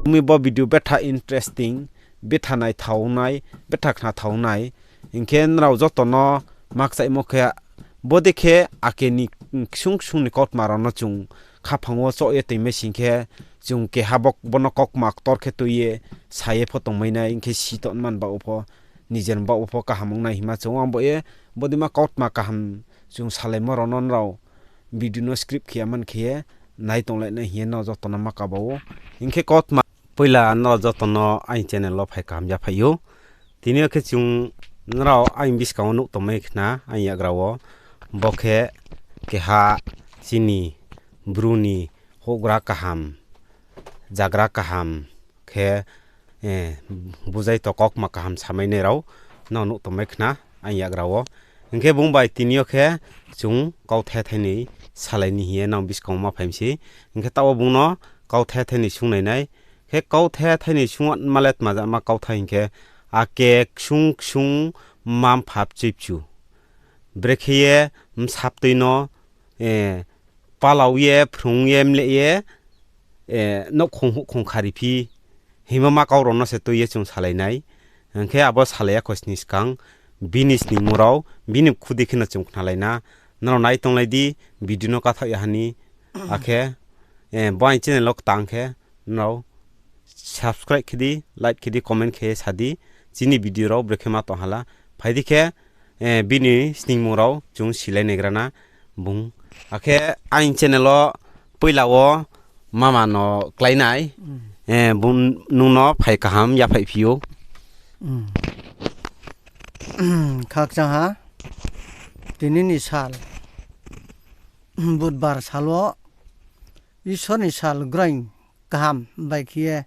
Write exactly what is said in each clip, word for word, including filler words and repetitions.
Ong mi bo video betha interesting, betha naithao nai, betha khnathao nai. Hing khe nrao joto no ma kchaimo khe, bodei khe ake ni ksung ksung ni kautma rao no chung khaphang wo choh ye toingmai sing khe, chung keha bo, bo no kautma ktor khe tui ye sa ye pho tongmai nai, hing khe si tongman baoh wo pho, nijer baoh wo pho kaham ong nai hima chung abo ye, bodei ma kautma kaham chung salaimo rao no nrao video no skip khe ya man khe ye nai tonglai nai hing ye no joto no ma kaba ou. Hing khe kautma poila nrao joto no aini channel wo phai kaham yaphaih ou. Tini yo khe chung nrao aini buskang wo nuh tongmai khna aini yagra wo. Bo khe keha chini Bru ni houhgra kaham, zagra kaham khe, buzai to kautma kaham samai nai rao no nuh tongmai khna aini yagra wo. Hing khe bung bai tini yo khe chung kauthai thainoi salai ni hing ye nang buskang wo ma phai mi se. Hing khe taoh wo bung no kauthai thainoi sung nai nai. Khe kauthai thainoi sung ma le tma jama kauthai hing khe, ake ksung ksung mma mpha bchoi bchu. Brekhe ye bsaptui no, palau ye, phrung ye, mleh ye, nouhkhong houhkhong khari phi, hingmo ma kau rao no se tui ye chung salai nai. Hing khe abo salai ya khosni skang, bini sningmung rao, bini bkhu dei khe no chung khnalai na. Nrao nai tonglai di, video no kathaoh ya ha ni. Akhe, bo aini channel wo ktang khe, nrao subscribe khe di, like khe di, comment khe sa di, chini video rao brekhe ma tong hala. Phai di khe, bini sningmung rao chung silai naigra na bung. Akhe aini channel wo poila wo mama no klái nai, bung nung no phai kaham yaphaih phi ou. Khakchang ha, tini ni sal, Budbar sal wo, Isor ni sal graing kaham bai khe ye,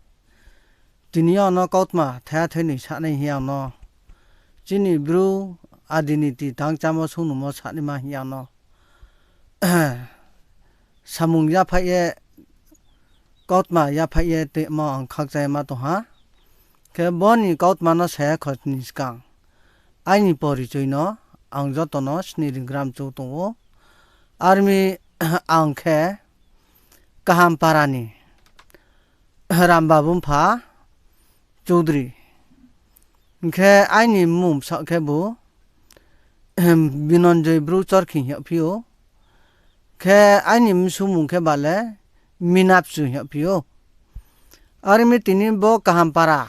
tini yo ang no kautma thaiha thainoi sanai hing ye ang no, chini Bru adi niti tang chámo sungnumo sanaima hing ye ang no samung yaphaih ye, kautma yaphaih ye tongmo ang khakchang ye ma tong ha. Khe bo ni kautma no sa ya khosni skang, aini porichoi no ang joto no sni ri gram chou tong ou. Army ang khe Kahampara ni Rambabu mpha Choudri. Hing khe aini mmung bsaoh khebu Binonjoy Bru Chorkhi hing yagphi ou. Khe aini bsumung khe ba le Minapchu hing yagphi ou. Are mi tini bo Kahampara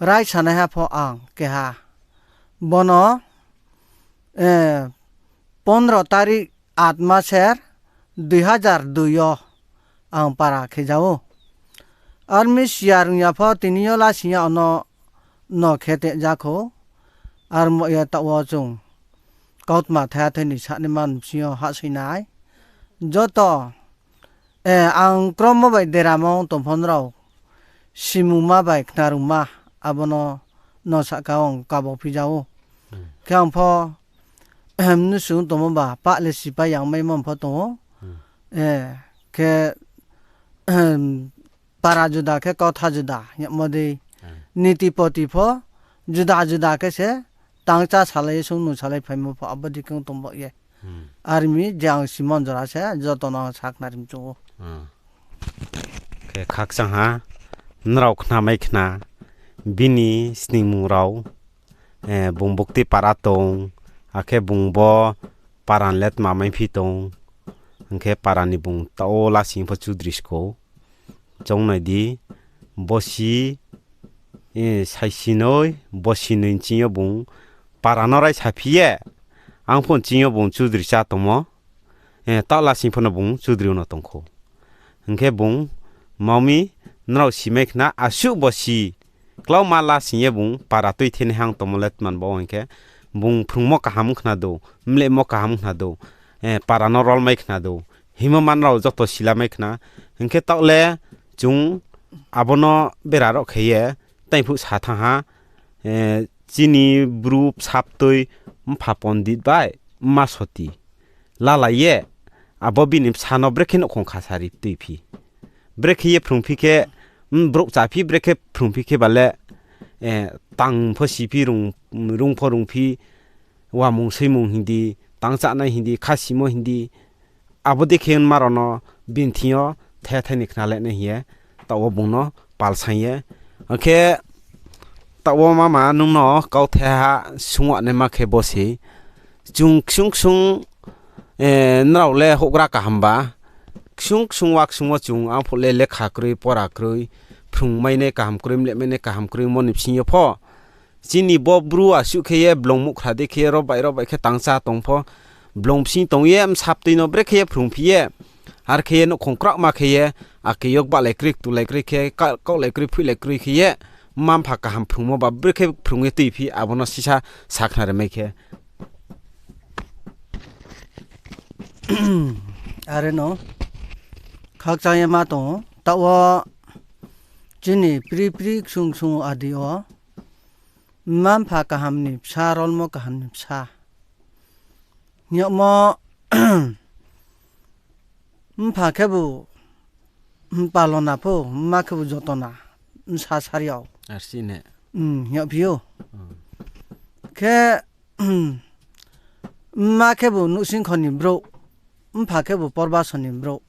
raisanaiha pho ang keha. Bono pondro tarik আট মাসের দুই হাজার দুই yo ang para khe ja ou. Army siya rung ya pho tini yo lasing ya no, no khe te ja khou. Armo ye taoh wo chung kautma thaiha thainoi sanaima bsing yo hahsoi nai. Joto, ang kromo bai deramo ong tong pho nrao simungma bai khnarungma, abo no, no sahka ang kabo phi ja ou. Khe ang pho, mnusu ong tongmo ba, pah le sipai yangmaimo pho tong ou. Khe, para juda khe kautha juda hing yagmo dei. Niti poti pho juda juda khe se tang chá salai ye sung nung salai phaimo pho abo dei khe ong tong baoh ye. Are mi je ang simon jora se joto no ang sakhnari mchu ou. Khe khakchang ha, nrao khnamai khna, bini sningmung rao, bung bukti para tong, akhe bung bo para ni le tma maiphi tong, hing khe para ni bung taoh wo lasing pho Chudri skou. Choung nai di, bosi, saisi noi, bosi noi nching yo bung para no raisa phi ye, ang pho nching yo bung Chudri chá tongmo, taoh lasing pho no bung Chudri no tong khou. Hing khe bung, ma mi, nrao simai khna, asuh bosi, klauma lasing ye bung para tuitheinaiha ong tongmo le tman bo hing khe, bung phrungmo kaham khna dou, mlehmo kaham khna dou, para no rolmai khna dou, hingmo ma nrao joto silamai khna. Hing khe taoh le chung abo no bera rao khe ye, taiphuh sa thanng ha, chini Bru bsaptui mpha pondit bai mma soti lalai ye, abo bini bsa no brekhe nouhkhong khasari tuiphi. Brekhe ye phrungphi khe, brouh cháphi brekhe phrungphi khe ba le, tang pho siphi, rung pho rungphi, wamung soimung hing di, tang chánai hing di, khasimo hing di, abo dei khe nma rao no bini thing yo thaiha thainoi khnalai nai hing ye, taoh wo bung no pal saing ye. Akhe taoh wo mama nung no kauthaiha sungwanaima khe bo se. Chung ksung ksung, nrao le houhgra kaham ba. Ksung ksung wa ksung wo chung arphuh le lekha kroi, pora kroi, phrungmainai kaham kroi, mlehmainai kaham kroi, mo ni bsing yo pho. Chini bo Bru asuh khe ye blong muhkhra dei khe ye robai robai khe tangcha tong pho. Blong bsing tong ye bsa btui no brekhe ye phrungphi ye. Ar khe ye nouhkhong kraohma khe ye, ake yok bahlai kroi, ktulai kroi khe, ka-, kaohlai kroi, phoihlai kroi khe ye, mma mpha kaham phrungmo ba brekhe phrung ye tuiphi, abo no sisa sakhnari mai khe. Are no, khakchang ye ma tong ou, taoh wo chini pri pri ksung ksung adi wo, mma mpha kaham ni bsa, rolmo kaham ni bsa. Hing yagmo, mpha khebu, mpalona pho, mma khebu jotona, bsa sari yag. Hing yagphi ou. Khe, mma khebu nuhsingkho ni brouh, mpha khebu porbaso ni brouh.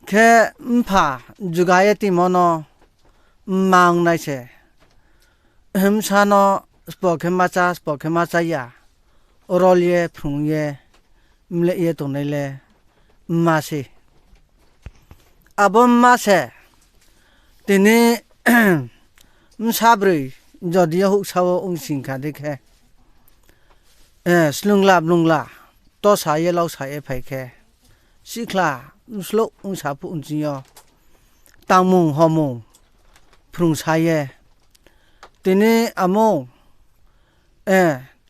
Khe mpha juga ye timo no mma ongnai se. Bsa no sbo khe ma chá, sbo khe ma chá ya, rol ye, phrung ye, mleh ye tongnai le mma se. Abo mma se tini bsa broi jodi yo houhsa wo ongsing kha dei khe, slungla blungla tosa ye lausa ye phai khe, sihkhla bslouh ongsa phuh nching yo tangmung homung phrungsa ye, tini amo,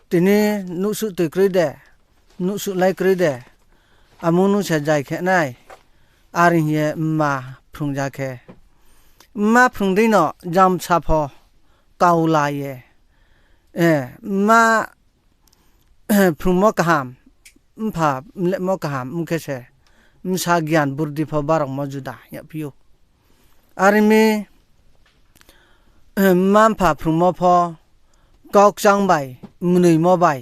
tini nuhsuh toi kroi de, nuhsuh lai kroi de, amo nung se jai khe nai, are hing ye mma phrungja khe. Mma phrung dei no jang bsa pho kau la ye, mma phrungmo kaham, mpha mlehmo kaham ong khe se, bsa gian burdi pho barokmo juda yagphi ou. Are mi, mma mpha phrungmo pho, kau kchang bai, mnoimo bai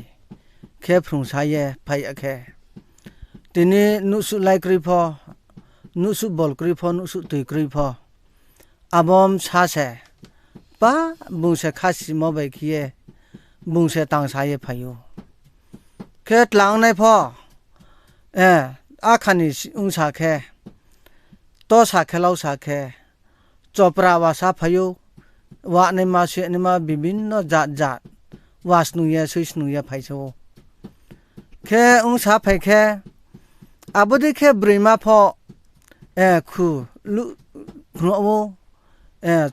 khe phrungsa ye phai ya khe. Tini nuhsuh lai kroi pho, nuhsuh bol kroi pho, nuhsuh toi kroi pho. Abo bsa se, pa, bung se khasimo bai khe ye, bung se tangsa ye phai ou. Khe tlangnai pho, akha ni ongsa khe, tosa khe lausa khe, chopra wasa phai ou, wanaima, suinaima, bibinno jat jat, wasnung ye, suisnung ye phai se ou. Khe ongsa phai khe, abo dei khe broima pho, khu, phnuh ou,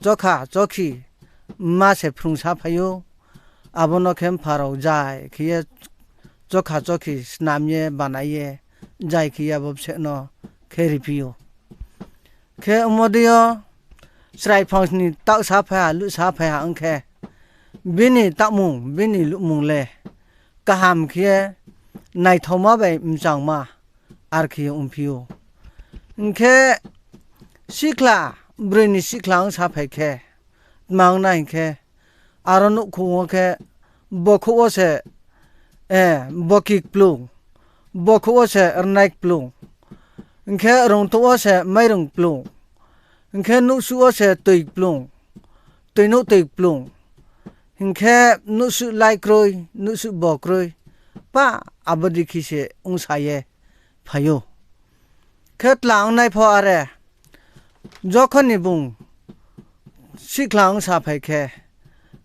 chokha chokhi, mma se phrungsa phai ou, abo no khe mpha rao jai khe ye chokha chokhi snam ye banai ye, jai khe ye abo bseh no khe riphi ou. Khe omo dei yo chrai phang ni taohsa phai ha, luhsa phai ha ong khe, bini taohmung, bini luhmung le kaham khe ye naithaoma bai mchangma, are khe ye ongphi ou. Hing khe sihkhla, broi ni sihkhla ongsa phai khe, tma ong nai hing khe, aro nouhkhong wo khe, bokhouh wo se, boki kplung, bokhouh wo se rnai kplung, hing khe rungtouh wo se mairung kplung, hing khe nuhsuh wo se toi kplung, toi nouh toi kplung, hing khe nuhsuh lai kroi, nuhsuh bo kroi, pa, abo dei khe se ongsa ye phai ou. Khe tla ongnai pho are, jokhon ni bung sihkhla ongsa phai khe,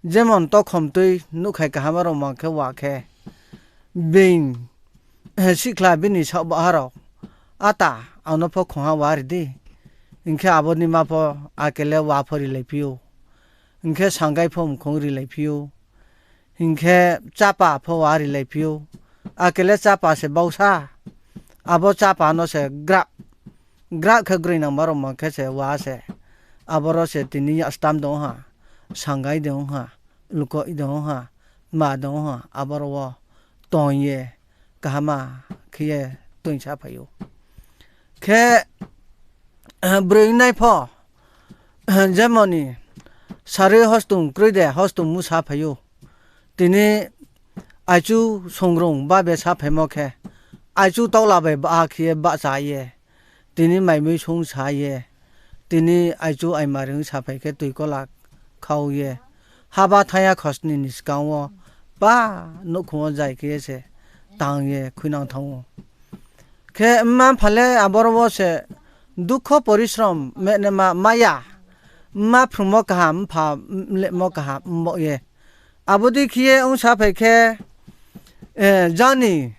jemon tokhom tui nuhkhai kaham rao mang khe wa khe, being, sihkhla bini saohbaha rao, ata, ang no pho khongha wa ri di, hing khe abo ni ma pho akele wa pho rilaiphi ou, hing khe sangai pho mkhong rilaiphi ou, hing khe chápa pho wa rilaiphi ou, akele chápa se bausa, abo chápa no se grah, grah khe groinangma rao mang khe se wa se, aboro se tini yastam de ong ha, sangai de ong ha, lukoih de ong ha, tma de ong ha, aboro wo tong ye, kahama khe ye toingsa phai ou. Khe, broi nai pho, jemon ni, sarui hostung kroi de, hostung musa phai ou. Tini aichu songrung babe sa phaimo khe, aichu taola bai baha khe ye bahcha ye, tini maimui songsa ye, tini aichu aima ri ong saphai khe toikola khau ye, haba thanng ya khosni ni skang wo pa nouhkhong wo jai khe ye se tang ye khuinang thanng ou. Khe mma-mpha le aboro wo se dukho porisrom menema maya, mma phrungmo kaham, mpha mlemo kaham mbaoh ye. Abo dei khe ye ong saphai khe, jani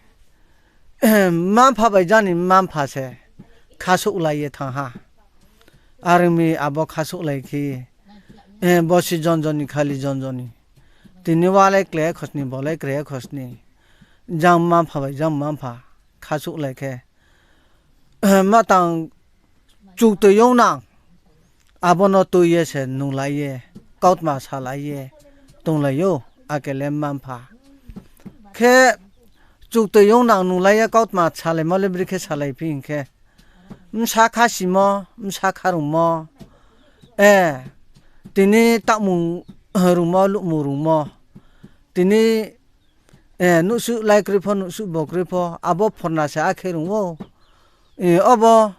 mma-mpha bai jani mma-mpha se khasouhlai ye thanng ha. Are ong mi abo khasouhlai khe, bosi jonjoni khali jonjoni. Tini wa le kle khosni, bo le kre khosni. Jang mma-mpha bai jang mma-mpha khasouhlai khe, ma tang chuktoi yong nang, abo no tui ye se nunglai ye, kautma salai ye tonglai ou, ake le mma-mpha. Khe chuktoi yong nang nunglai ye kautma salaimo le brekhe salaiphi hing khe, bsa khasimo, bsa kharungmo, tini taohmung rungmo, luhmung rungmo, tini nuhsuh lai kroi pho, nuhsuh bo kroi pho, abo phorna se akhe rung ou. Obo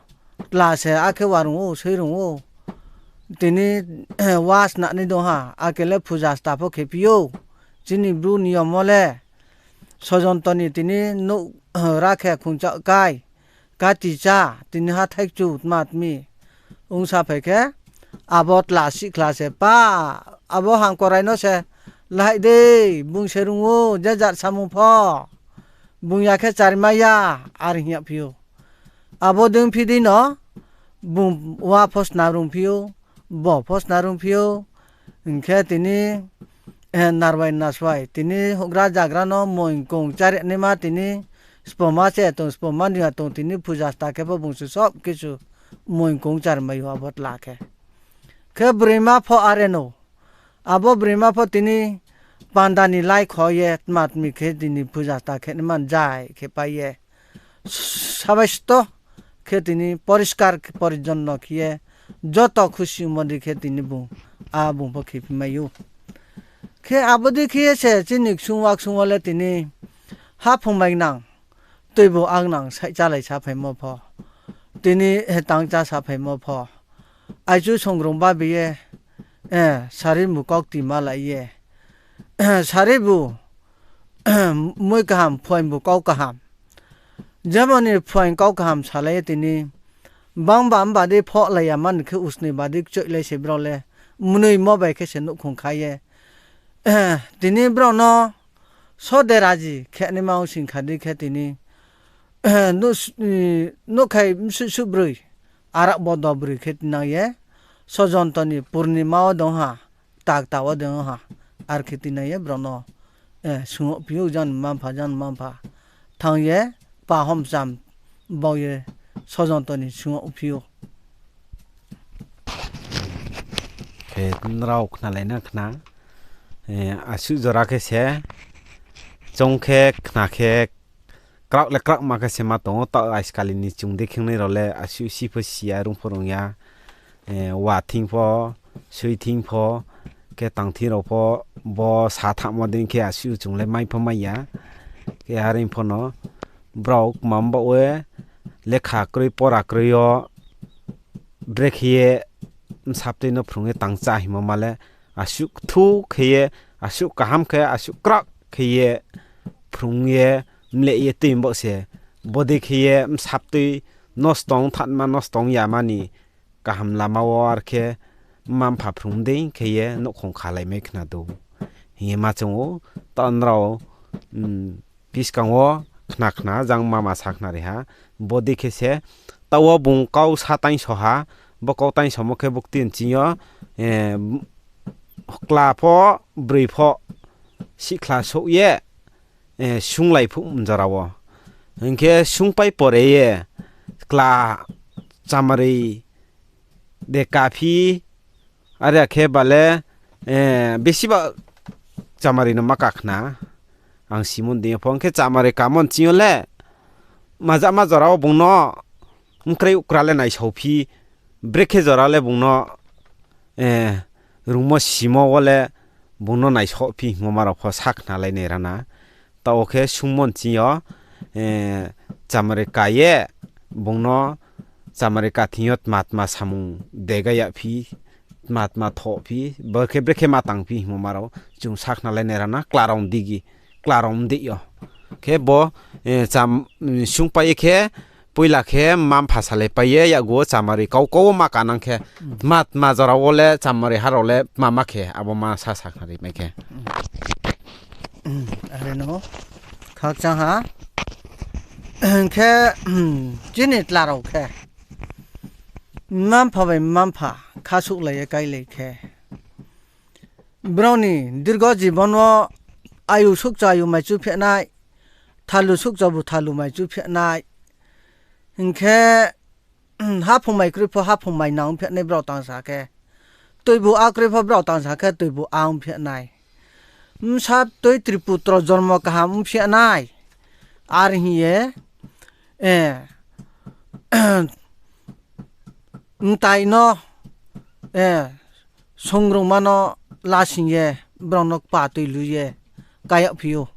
tla se akhe wa rung ou, sei rung ou. Tini wa snanai dong ha, ake le phuja sta pho khephi ou. Chini Bru niyom wo le sojonto ni tini nouh ra khe khungcha kai, kati chá, tini hathái kchu tma tmi ong saphai khe, abo tla sihkhla se pa, abo hangkorai no se, Lahai dei, bung se rung ou, je jat samung pho, bung ya khe charimai ya, are hing yagphi ou. Abo dei ongphi dei no, bung wa pho sna rungphi ou, bo pho sna rungphi ou, hing khe tini narbai naswai, tini houhgra zagra no moing kong chárinaima tini spoma se tong, spoma ni ya tong, tini phuja sta khe pho bung se sob kisu moing kong chárimai ou abo tla khe. Khe broima pho are no, abo broima pho tini panda ni láikho ye tma tmi khe tini phuja sta khe naima jai khe pai ye, sabaisto khe tini poriskar porijonno khe ye, joto khusi ongmo dei khe tini bung, a bung pho khephimai ou. Khe abo dei khe ye se chini ksung wa ksung wo le tini haphung mainang, tuibu angnang saih chálai saphaimo pho, tini tang chá saphaimo pho, aichu songrung babi ye, saribu kau kti malai ye, saribu mui kaham, phuaingbu kau kaham. Jemon ni phuaing kau kaham salai ye tini, bangba mba dei phohlai ya mani khe usnoi ba dei kchoihlai se brao le, mnoimo bai khe se nouhkhong kha ye. Tini brao no sode raji khe naima ong sing kha dei khe tini, nouhkhai bsuh suh broi, arak bo do broi khe tinang ye, sojonto ni purnima wo dong ha, takta wo dong ha, are khe tinang ye brao no sung yagphi ou, jang mma-mpha, jang mma-mpha thanng ye, pahom cham bau ye sojonto ni sung yagphi ou. Khe nrao khnalai na khna, asuh jora khe se, choung khe khna khe, kraoh le kraohma khe se ma tong ou, taoh aiskali ni chung dei khengnai rao le asuh si pho si ya, rung pho rung ya, wa thing pho, sui thing pho, khe tang thing rao pho, bo sa thamo dei khe asuh chung le mai pho mai ya. Khe are pho no, brao kma mbaoh ye, lekha kroi pora kroi yo, brekhe ye bsaptui no phrung ye tang chá hingmo ma le, asuh kthu khe ye, asuh kaham khe, asuh kraoh khe ye phrung ye, mleh ye tui mbaoh se, bodei khe ye bsaptui nosto ong thanma, nosto ong yama ni kaham lama wo are khe mma-mpha phrung dei khe ye nouhkhong khalaimai khna dou hing ye ma choung ou, taoh nrao, buskang wo khna khna jang mama sa khnari ha, bodei khe se, taoh wo bung kau sa taingso ha, bo kau taingsomo khe bukti nching yo, kla pho, broi pho, sihkhla souh ye, sunglai phuh jora wo. Hing khe sungpai pore ye, kla chamaroi de kaphi, are ya khe ba le, besiba chamaroi no ma ka khna. Ang simon dei yo pho, hing khe chamaroi kamo nching yo le, majama jora wo bung no, mkrai ukra le naisaophi, brekhe jora le bung no, rungmo simo wo le bung no naisaophi hingmo ma rao pho sa khnalai nai rana. Taoh wo khe sungmo nching yo, chamaroi ka ye bung no Chamari kathing yo tma tma samung dega yagphi, tma tma thohphi, bo khe brekhe ma tangphi hingmo ma rao chung sakhnalai nai rana, klarao digi, klarao mdei yo. Khe bo, eh, cham-, sungpai ye khe, poila khe mma-mpha salaipai ye yakgu wo chamari kau kau wo ma kanang khe, tma tma jora wo le chamari ha rao le tma ma khe, abo ma sa sakhnari mai khe. Are no, khakchang ha. Khe, chini tla rao khe, mma-mpha bai mma-mpha khasuhlai ye káilai khe, brao ni dirgo jibon wo ayu sukcha ayu mai chu phehnai, thalu sukcha bu thalu mai chu phehnai. Hing khe, haphung mai kroi pho haphung mai nang phehnai brao tangsa khe. Toibu a kroi pho brao tangsa khe toibu a ong phehnai. Bsa toi triputro jormo kaham ong phehnai. Are hing ye, eh, mtai no, eh, songrungma no lasing ye, brao no kpa toi lu ye, kayagphi ou.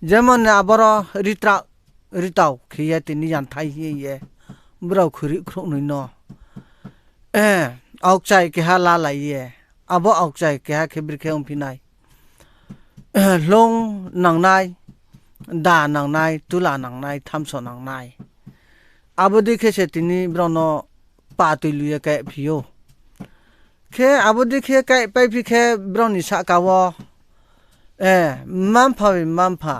Jemon ni aboro ritra, ritao khe ye tini yanthai hing ye, brao khuri khrouhnoi no, eh, aokchai keha lalai ye, abo aokchai keha khe brekhe ongphi nai. Hloung nangnai, da nangnai, tula nangnai, thamso nangnai. Abo dei khe se tini brao no pa toi lu ye kaihphi ou. Khe abo dei khe kaihpaiphi khe brao ni sahka wo, eh, mma-mpha bai mma-mpha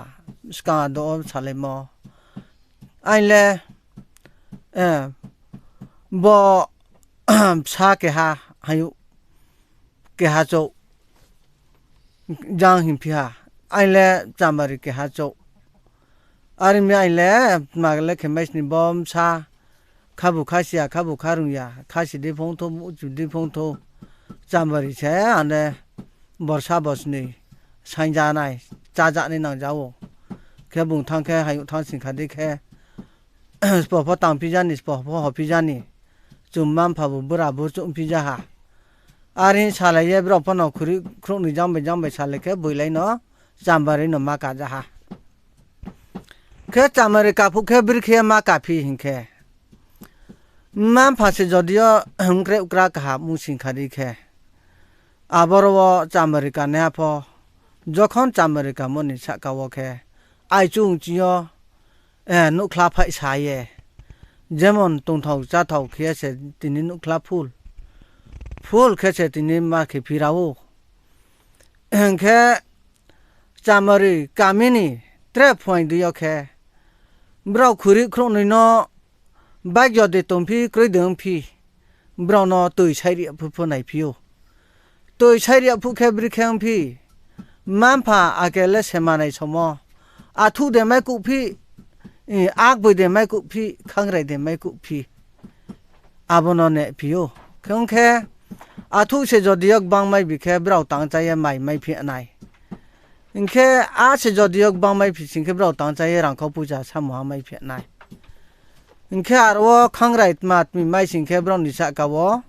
skang ado wo salaimo. Aini le, eh, bo bsa keha, hayu keha chouh, jang hingphi ha, aini le chamari keha chouh. Are mi aini le, tma le khe mai sni bo bsa, khabu khasi ya, khabu kharung ya, khasi di phongthou, muchu di phongthou, chamari se ane borsa bosnoi saingja nai, chája nai nangja ou. Khe bung thanng khe hayouh thanng sing kha di khe, sbo pho tangphi ja ni, sbo pho hophi ja ni, chung mma-mpha bu bura bu chouhphi ja ha. Are hing salai ye brao pho no khuri khrouhnoi jang bai jang bai salai khe boilai no chamari no ma ka ja ha. Khe chamari kaphuh khe brekhe ma kaphi hing khe, mma-mpha se jodi yo bkre bkra kaham ong sing kha di khe, aboro wo chamari kanaiha pho, jokhon chamari kamo ni sahka wo khe, aichu ongchi yo, eh, nouhkhla phaihsa ye, jemon tongthao cháthao khe ye se tini nouhkhla full, full khe se tini ma khe phi ra ou. Hing khe chamari kami ni tre phuaing dei yo khe, brao khuri khrouhnoi no bagyo de tongphi, kroi de ongphi, brao no toi sairi ya phuh pho naiphi ou. Toi sairi ya phuh khe brekhe ongphi, mma-mpha ake le se manai somo, athuh de maikuhphi, eh, akboi de maikuhphi, khangrai de maikuhphi, abo no nehphi ou. Khe ong khe, athuh se jodi yo gbang maibi khe brao tang chá ye mai maiphi nai. Hing khe a se jodi yo gbang maiphi sing khe brao tang chá ye rangkhau puja samoha maiphi nai. Hing khe aro wo khangrai tma tmi mai sing khe brao ni sahka wo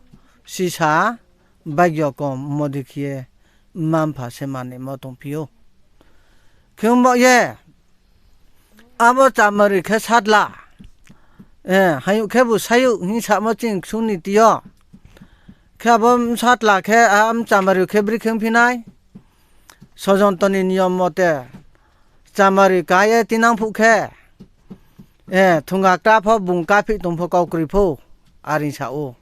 sisa bagyo kom modi khe ye mma-mpha se manaimo tongphi ou. Khe ong baoh ye, abo chamari khe satla, eh, hayouh khe bu sayouh hing samo chini ksung niti yo. Khe abo satla khe, a, chamari khe brekhe ongphi nai. Sojonto ni niyom mote chamari ka ye tinang phuh khe, eh, thunga kta pho bung kaphih tong pho kau kroi pho, are sa ou.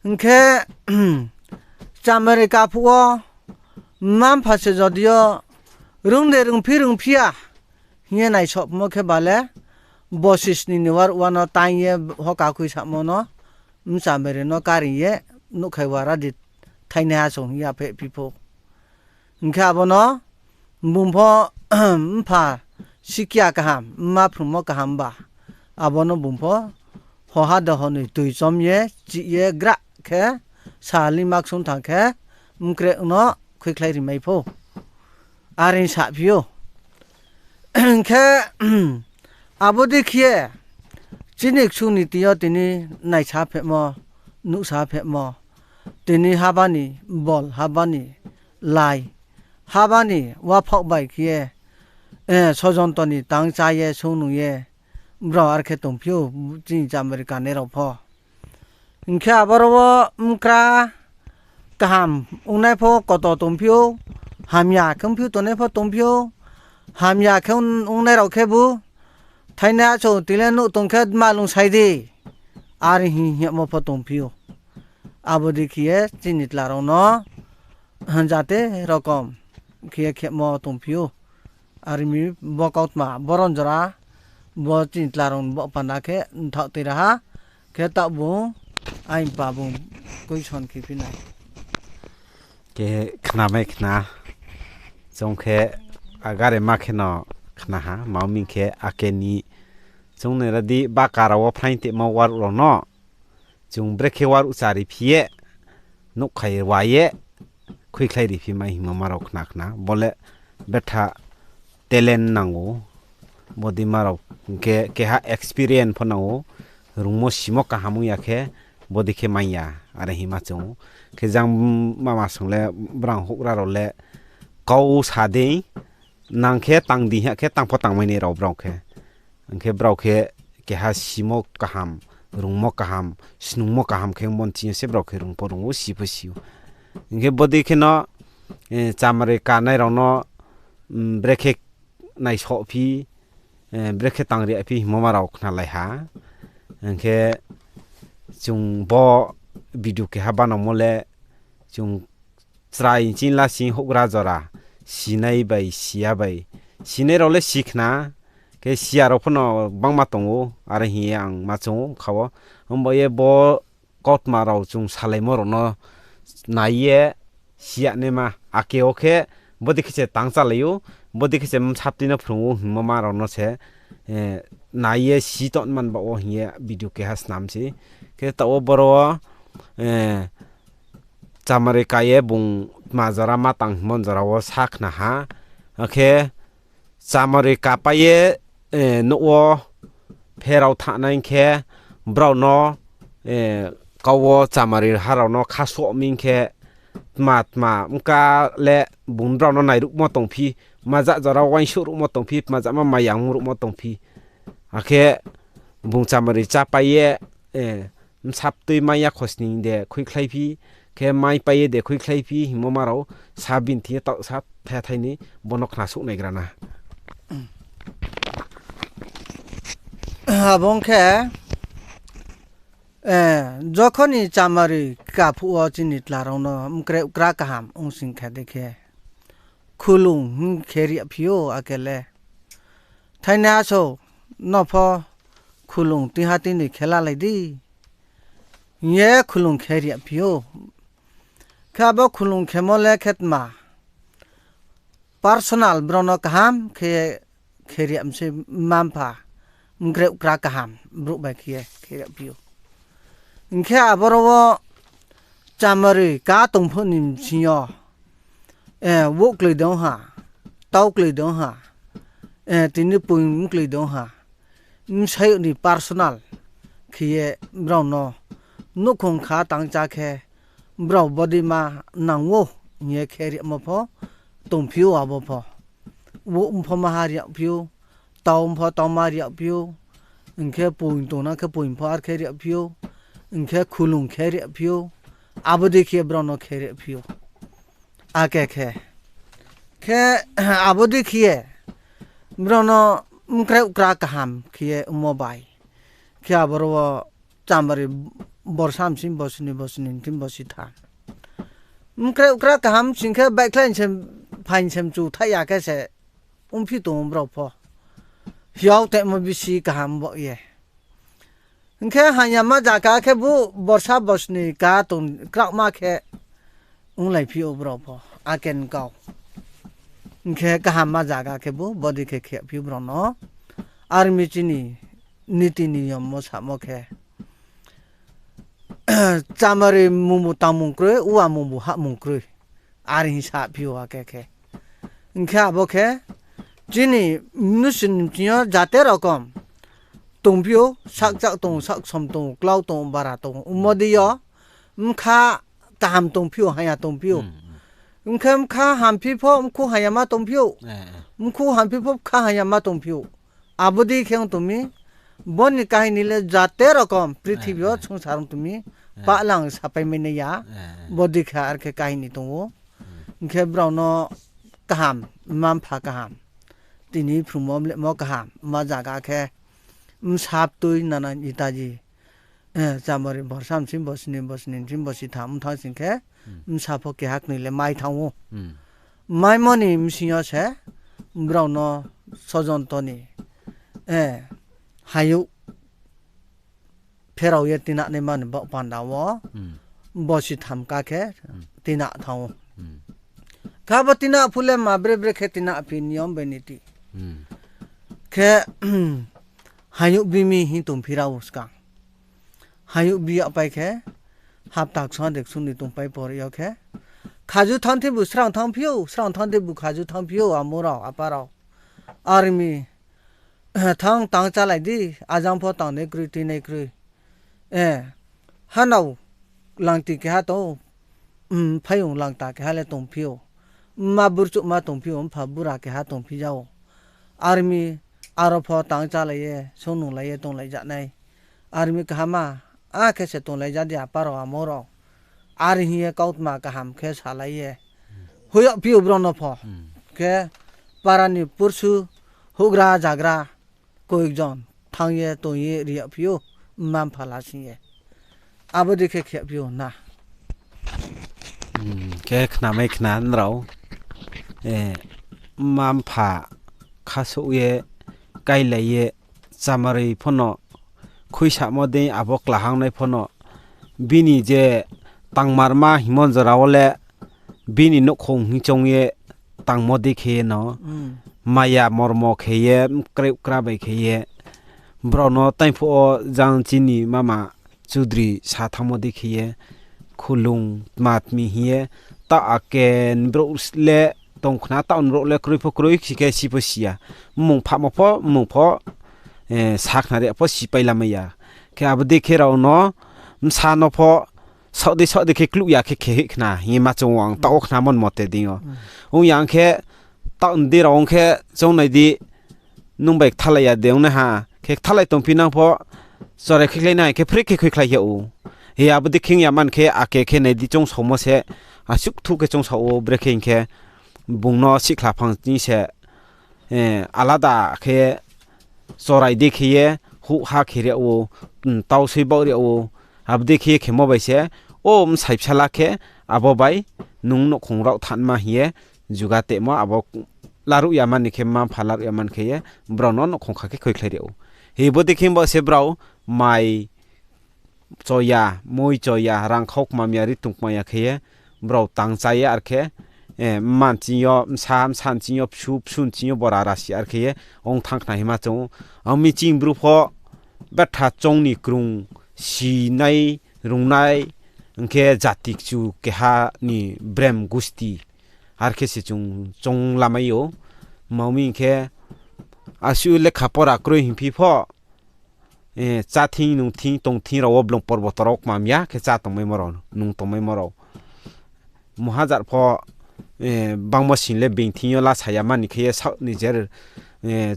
Hing khe, chamari kaphuh wo, mma-mpha se jodi yo, rung de rungphi rungphi ya, hing ye naisohmo khe ba le, bosi sni ni waruh wa no taing ye hoka khui samo no, mchamari no karing ye, nouhkhai wara di thainaiha song hing ya phehphi pho. Hing khe abo no bung pho mpha sikya kaham, mma phrungmo kaham ba, abo no bung pho hoha de honoi toi chom ye, chih ye gra khe, sal ni maksung thanng khe, mkreh no khuikhlai rimai pho. Are saphi ou. Hing khe, abo dei khe ye, chini ksung niti yo tini naisa phehmo, nuhsa phehmo, tini haba ni bol, haba ni lai, haba ni waphaoh bai khe ye, eh, sojonto ni tang chá ye, sung nung ye, Brao are khe tongphi ou, chini chamari kanai rao pho. Hing khe aboro wo mkra kaham ongnai pho koto tongphi ou, hamya khe ongphi ou tongnai pho tongphi ou, hamya khe ong-, ongnai rao khebu, thainai achouh tile nouh tong khe malung sai di, are hing hingmo pho tongphi ou. Abo dei khe ye chini tla rao no jate rokom khe ye khemo tongphi ou. Are mi bo kautma boron jora bo chini tla rao ni bo panda khe mthaoh tui ra ha, khe taoh bung aini pa bung question khe phi nai. Khe khnamai khna, chung khe agare ma khe no khna ha, ma ong mi khe ake ni chung nai ra di baka rao wo phraing temo waruh rao no. Chung brekhe waruh chari phi ye, nouhkhai wa ye, khuikhlai ri phi mai hingmo ma rao khna khna. Bo le betha talent nang ou. Bodei ma rao khe keha experience pho nang ou. Rungmo simo kaham ong ya khe, bodei khe mai ya, are hingma chung ou. Khe jang mama song le brang houhgra rao le kau sa dei, nang khe tang di hing ya khe tang pho tangmai nai rao brao khe. Hing khe brao khe keha simo kaham, rungmo kaham, snungmo kaham khe ongmo ni ching yo se brao khe rung pho rung ou, si pho si ou. Hing khe bodei khe no, chamari kanai rao no, brekhe naisoh phi, brekhe tangri phi hingmo ma rao khnalai ha. Hing khe chung bo video keha banangmo le chung chrai chini la sing houhgra jora, sinai bai, siya bai. Sinai rao le si khna, khe siya rao pho no gbangma tong ou, are hing ye ang ma chung ou kha wo. Himba ye bo kautma rao chung salaimo rao no nai ye siya naima, ake wo khe bodei khe se tang chálai ou, bodei khe se bsapti no phrung ou hingmo ma rao no se, nai ye si tongman baoh wo hing ye video keha snam sei. Khe taoh wo boro wo, chamari ka ye bung tma jora ma tang hingmo jora wo sa khna ha. Akhe chamari kapai ye, nouh wo pherao thanng nai khe brao no, kau wo chamari ha rao no khasoh mi khe tma tma mka le bung brao no nairuhmo tongphi, tma ja jora uaingsouh ruhmo tongphi, tma ja ma mayang ruhmo tongphi. Akhe bung chamari chápai ye, bsaptui mai ya khosning de khuikhlaiphi, khe maipai ye de khuikhlaiphi hingmo ma rao sa bini thing ye taoh sa thai thai ni bo no khnasouh naigra na. Abo ong khe, jokhon ni chamari kaphuh wo chini tla rao no mkreh kra kaham ong sing khe dei khe, khulung hing khe ri phi ou ake le. Thainai achouh no pho khulung tuiha tuinoi khe lalai di hing ye khulung khe ri phi ou. Khe abo khulung khemo le khe tma personal brao no kaham khe khe ri mi se, mma-mpha mkreh kra kaham brouh bai khe ye khe ri phi ou. Hing khe aboro wo chamari ka tong phuh ni bsing yo, wouhkloi dong ha, taukloi dong ha, tini poing mkloi dong ha, bsayouh ni personal khe ye brao no nouhkhong kha tang chá khe brao bodei ma nang ou hing ye khe rimo pho tongphi ou abo pho. Wouh pho maha ri phi ou, tau pho tau ma ri phi ou, hing khe poing tong na khe poing pho ar khe ri phi ou, hing khe khulung khe ri phi ou, abo dei khe brao no khe ri phi ou. Ake khe, khe abo dei khe ye brao no mkreh kra kaham khe ye ongmo bai khe aboro wo chamari borsa msing bosni bosni thim bosi tham mkreh kra kaham sing khe baihkhlai se phaing se mchu thaih ya khe se ongphi tong ou brao pho. Hiao temo bisi kaham bo ye. Hing khe hamyama zaga khebu borsa bosni ka tong kraohma khe onglaiphi ou brao pho, ake ni kau. Hing khe kahamma zaga khebu bodei khe khephi ou brao no. Army chini niti niyom wo samo khe, chamari mungbu tangmung kroi, uwa mungbu hahmung kroi. Are hing saphi ou ake khe. Hing khe abo khe chini mnusu ni bsing yo jate rokom tongphi ou, sakchak tong ou, saksom tong ou, klau tong ou, bara tong ou, ongmo dei yo bkha kaham tongphi ou, hamya tongphi ou. Hing khe bkha hamphi pho mkhu hamyama tongphi ou. Mkhu hamphi pho bkha hamyama tongphi ou. Abo dei khe ong tong mi, Bo ni kahini le jate rokom prithibi yo songsar ong tong mi, pahlang sapai mai nai ya. Bo dei khe ar khe kahini tong ou. Hing khe brao no kaham, mma-mpha kaham, tini phrungmo mlemo kaham, ma zaga khe bsa btui nana itaji, chamari borsa bsing, bosni, bosni bsing, bositham ong thanng sing khe, bsa pho keha knoi le mai thanng ou. Maimo ni bsing yo se brao no sojonto ni hayouh pherao ye tinanaima ni baoh panda wo, bositham ka khe tina thanng ou. Khe abo tina phuh le ma bre bre khe tina phi niyom bai niti. Khe hayouh bi mi hing tongphi ra ou skang. Hayouh bi yagpai khe, hapta ksung de ksung ni tongpai por yo khe, khaju thanng thebu srang thanngphi ou, srang thanng thebu khaju thanngphi ou, amo rao, apa rao. Army, thanng tang chálai di, ajang pho tangnai kroi, tuinai kroi. Hanao langti keha tong ou, phaiyong langta keha le tongphi ou. Mma burchouhma tongphi ou, mpha bura keha tongphi ja ou. Army, aro pho tang chálai ye, sung nunglai ye tonglai ja nai. Army kaham ma, akhe se tonglai ja di apa rao amo rao. Are hing ye kautma kaham khe salai ye hoih yagphi ou brao no pho. Khe para ni pursu houhgra zagra koyekjon thanng ye tong ye ri yagphi ou, mma-mpha lasing ye. Abo dei khe khe yagphi ou na. Khe khnamai khna nrao, mma-mpha khasouh ye, kailai ye, chamaroi pho no, khuisamo dei abo klahangnai pho no, bini je tangmarma hingmo jora wo le, bini nouhkhong hing choung ye tangmo dei khe ye no, maya mormo khe ye, mkreh kra bai khe ye, brao no taingphuh wo jang chini mama chudri sa thanngmo dei khe ye, khulung tma tmi hing ye, taoh ake ni brouh le tong khna, taoh ni brouh le kroi pho kroi si khe si pho si ya. Mmung phahmo pho, mmung pho, sakhnari pho sipai lamai ya. Khe abo dei khe rao no, bsa no pho, saoh dei saoh dei khe kluh ya khe khe hoih khna hing ye ma choung ou ang taoh wo khnamo ni mote dei yo. Ong ya ong khe, taoh ni dei rao ong khe, choungnai di, nung bai kthalai ya de ong nai ha, khe kthalai tongphi nang pho, chorai khuikhlai nai khe phre khe khuikhlai yag ou. Hi abo dei khe ong ya man khe ake khe nai di choungsaomo se, asuh kthu khe choungsao ou brekhe hing khe, bung no sihkhla phang ching se, alada khe chorai dei khe ye, houhha khe ri yag ou, tau soi baoh ri yag ou, abo dei khe ye khemo bai se, o bsai bsala khe, abo bai nung nouhkhong rao thanma hing ye, juga temo abo laruh ya man ni khe, mma-mpha laruh ya man khe ye, brao no nouhkhong kha khe khuikhlai ri yag ou. Hi bo dei khe bo se brao mai cho ya, moi cho ya, rangkhau kmam ya, ri tong kmam ya khe ye, brao tang chá ye ar khe, mma nching yo, bsa, bsa nching yo bsu, bsu nching yo bora rasi ar khe ye, ong thanng khna hima choung ou. Ang mi ching bru pho, betha choung ni krung, sinai, rungnai, ong khe jati kchu keha ni brem gusti, ar khe se chung choung lamai ou. Mao mi hing khe, asuh lekha pora kroi hingphi pho, chá thing, nung thing, tong thing rao wo blong porboto rao kmam ya khe chá tongmaimo rao, nung tongmaimo rao. Muhajar pho, bangmo sing le being thing yo lasa ya man ni khe ye saoh nijer,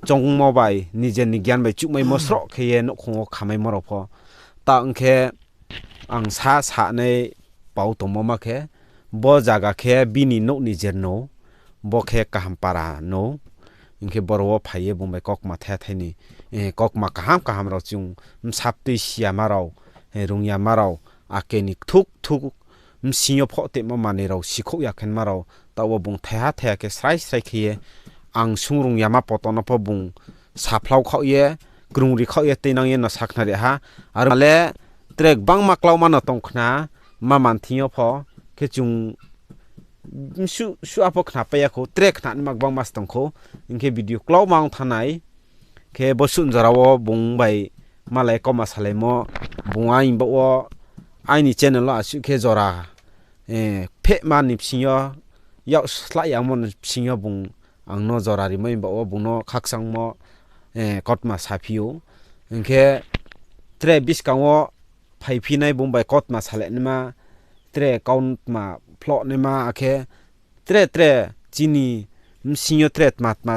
choungmo bai, nijer ni gyan bai chuhmaimo sroh khe ye nouhkhong wo khamaimo rao pho. Ta ong khe, ang sa sanai pau tongmo ma khe, bo zaga khe bini nouh nijer no, bo khe kaham para no, hing khe boro wo phai ye bung bai kaukma thai thai ni, kaukma kaham kaham rao chung bsa btui si yama rao, rung yama rao, ake ni kthuk kthuk bsing yo phoh temo manoi rao sikhouh ya khenma rao, taoh wo bung thaiha thaiha khe srai srai khe ye, ang sung rung yama poto no pho bung saphlao khaoh ye, krungri khaoh ye tuinang ye no sakhnari ha. Aro le tre gbangma klauma no tong khna, ma man thing yo pho, khe chung suh suh apho khnapai ya khou, tre khna nima gbangma se tong khou, hing khe video klauma ong thanng nai, khe bo suh jora wo bung bai malai kauma salaimo, bung aini baoh wo, aini channel wo asuh khe jora, phehma ni bsing yo, yak slái yamo ni bsing yo bung ang no jora rimo ni baoh wo bung no khakchangmo, kautma saphi ou. Hing khe tre buskang wo phaiphi nai bung bai kautma salai naima, tre kautma phloh naima, akhe tre tre chini bsing yo tre tma tma,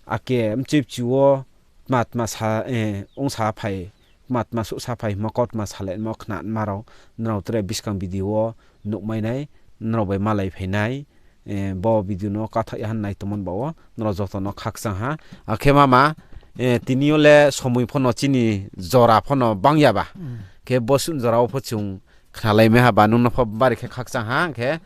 ake mchoi bchu wo tma tma sa, eh, ongsa phai, tma tma suhsa phai hingmo, kautma salaimo khnanma rao, nrao tre buskang video wo nuhmai nai, nrao bai malai phai nai, eh, bo video no kathaoh ya ha nai tongmo ni baoh wo, nrao joto no khakchang ha. Akhe mama, eh, tini yo le somoi pho no chini jora pho no bang ya ba. Khe bo suh jora wo pho chung khnalai mai ha ba, nung no pho bari khe khakchang ha, khe